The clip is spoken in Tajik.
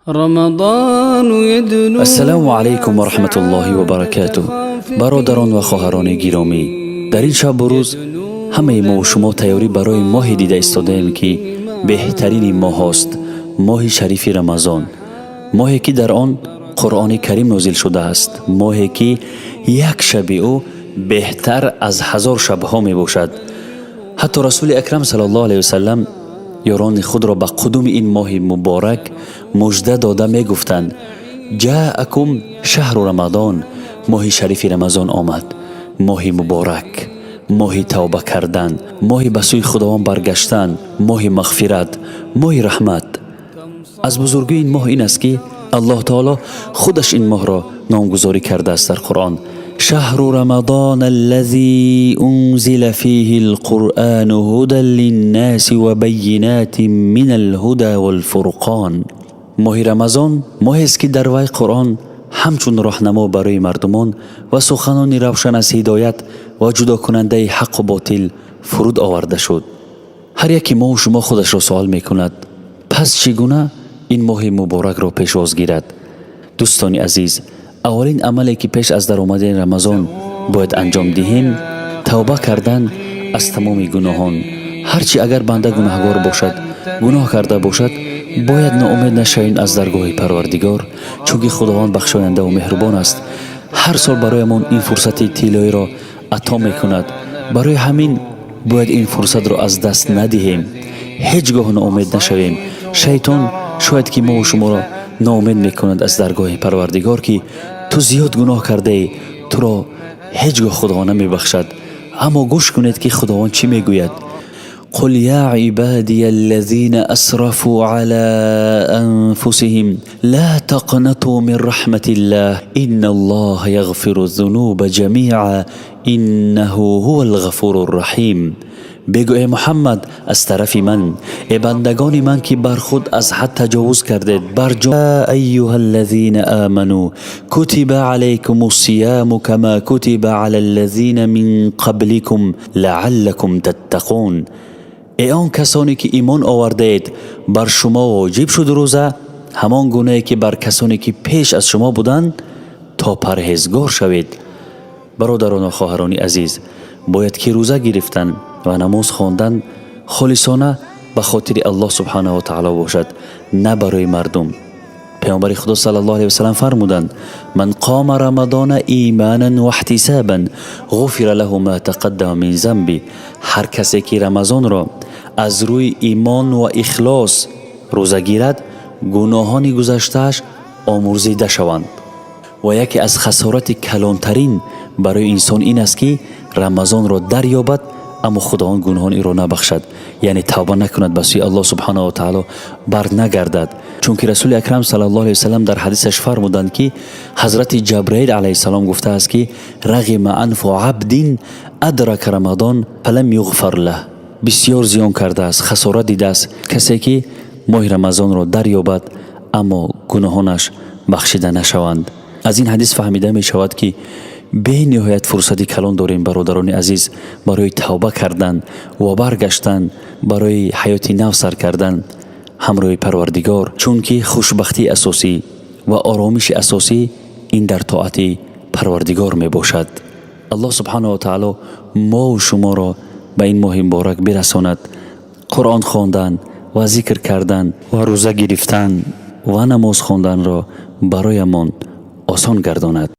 Рамадон ядну. Ассалому алайкум ва раҳматуллоҳи ва баракатуҳ. Бародарон ва хоҳарони гиромӣ, дар ин шабу рӯз ҳамаи мову шумо тайёрӣ барои моҳе дида истодаем, ки беҳтарини моҳҳост, моҳи шарифи Рамазон, моҳе ки дар он Қуръони Карим нозил шудааст, моҳе ки як шаби ӯ беҳтар аз 1000 шабҳо мебошад. Ҳатто Расули Акрам саллаллоҳу алайҳи васаллам ёрони худро ба қудуми ин моҳи муборак мужда дода мегуфтанд: «Ҷаакум шаҳру Рамадон», моҳи шарифи Рамазон омад, моҳи муборак, моҳи тавба кардан, моҳи ба сӯи Худованд баргаштан, моҳи мағфират, моҳи раҳмат. Аз бузургии ин моҳ ин аст, ки Аллоҳ таоло худаш ин моҳро номгузорӣ кардааст дар Қуръон: «Шаҳру Рамадон аллазӣ унзила фиҳи лқуръану ҳудан линнаси ва байинатин минал ҳуда валфурқон. Моҳи Рамазон моҳест, ки дар вай Қуръон ҳамчун роҳнамо барои мардумон ва суханони равшан аз ҳидоят ва ҷудокунандаи ҳаққу ботил фуруд оварда шуд. Ҳар яке мову шумо худашро суол мекунад: пас чӣ гуна ин моҳи муборакро пешвоз гирад? Дӯстони азиз, аввалин амале, ки пеш аз даромадани Рамазон бояд анҷом диҳем, тавба кардан аз тамоми гуноҳон. Ҳарчи агар банда гунаҳгор бошад, гуноҳ карда бошад, бояд ноумед нашавем аз даргоҳи Парвардигор, чунки Худованд бахшояндаву меҳрубон аст. Ҳар сол бароямон ин фурсати тиллоиро ато мекунад. Барои ҳамин бояд ин фурсатро аз даст надиҳем, ҳеҷ гоҳ ноумед нашавем. Шайтон шояд ки мову шуморо ноумед мекунад аз даргоҳи Парвардигор, ки ту зиёд гуноҳ кардаӣ, туро ҳеҷ гоҳ Худованд намебахшад. Аммо гӯш кунед, ки Худованд чӣ мегӯяд: «Қул я ибадия аллазина асрафу ала анфусиҳим ла тақнату мин раҳматиллаҳ, инна аллоҳа яғфиру зунуба ҷамиа, иннаҳу ҳува алғафуру рраҳим». Бигӯ, э Муҳаммад, аз тарафи ман: э бандагони ман, ки бар худ аз ҳад таҷовуз кардед, бар «Айюҳа аллазина аману кутиба алайкум ссияму кама кутиба ала аллазина мин қабликум лааллакум таттақун». Э он касоне ки имон овардаед, бар шумо воҷиб шуд рӯза, ҳамон гунае ки бар касоне ки пеш аз шумо буданд, то парҳезгор шавед. Бародарону хоҳарони азиз, бояд ки рӯза гирифтан ва намоз хондан холисона ба хотири Аллоҳ субҳанаҳу ва таъоло бошад, на барои мардум. Паёмбари Худо саллаллоҳу алайҳи васаллам фармуданд: «Ман қома Рамадона иманан ваҳтисабан ғуфира лаҳу ма тақаддама мин замби». Ҳар касе ки Рамазонро аз рӯи имон ва ихлос рӯза гирад, гуноҳони гузаштааш омӯрзида шаванд. Ва яке аз хасорати калонтарин барои инсон ин аст, ки Рамазонро дарёбад, аммо Худованд гуноҳони ӯро набахшад, яъне тавба накунад, ба сӯи Аллоҳ субҳанаҳу ва таъоло барнагардад. Чунки Расули Акрам саллаллоҳу алайҳи васаллам дар ҳадисаш фармуданд, ки ҳазрати Ҷабраил алайҳиссалом гуфтааст, ки «Рағима анфу абдин адрака Рамадон фалам юғфар лаҳ». Бисёр зиён кардааст, хасорат дидааст касе, ки моҳи Рамазонро дарёбад, аммо гуноҳонаш бахшида нашаванд. Аз ин ҳадис фаҳмида мешавад, ки бениҳоят фурсати калон дорем, бародарони азиз, барои тавба кардан ва баргаштан, барои ҳаёти нав сар кардан ҳамроҳи Парвардигор, чунки хушбахтии асосӣ ва оромиши асосӣ ин дар тоати Парвардигор мебошад. Аллоҳ субҳанаҳу ва таъоло мову шуморо ба ин моҳи муборак бирасонад. Қуръон хондан ва зикр кардан ва рӯза гирифтан ва намоз хонданро бароямон осон гардонад.